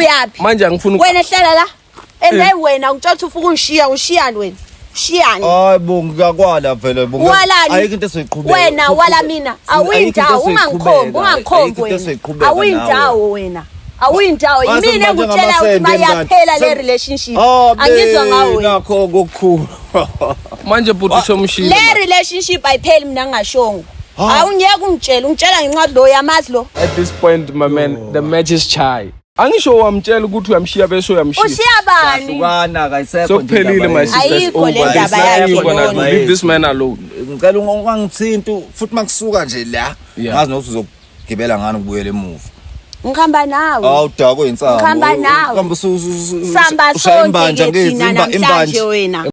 Uyaphi? Manje angifuni Wena hlala la. And then wena ungitshela ukuthi ufuna ukungishiya, ushiyani wena? Ushiyani? Hayi bo, ngiyakwala vele bo. Walani? Ayikho into esoyiqhubeka. Wena wala mina. Awuyindawo, ungangikhombi, ungangikhombi wena. Awuyindawo wena. Awuyindawo. Yimina engikutshela ukuthi mayaphela le relationship. Angizwa ngawe wena. Nakho kokukhulu. Manje bhuti usomshilo. Le relationship ayipheli mina ngingashongo. Awungiyeke ungitshela, ungitshela ngencwadi lo yamazi lo. At this point, my man, the match is chai. Angisho wamtshela ukuthi uyamshiya bese uyamshiya. Ushiya bani? Hlukana kayisekho. Sokuphelile, my sister. It's Ayikho le over. ndaba yakhe It's lona. Leave this man alone. Ngicela ungangithinti futhi makusuka nje la. Ngazi nokuthi uzogibela ngani ukubuyela emuva. Ngihamba nawe. Awu dako insangu. Ngihamba nawe. Uhambe Samba ushaya sonke imbanja ke thina ngezimba namhlanje imbanja. wena.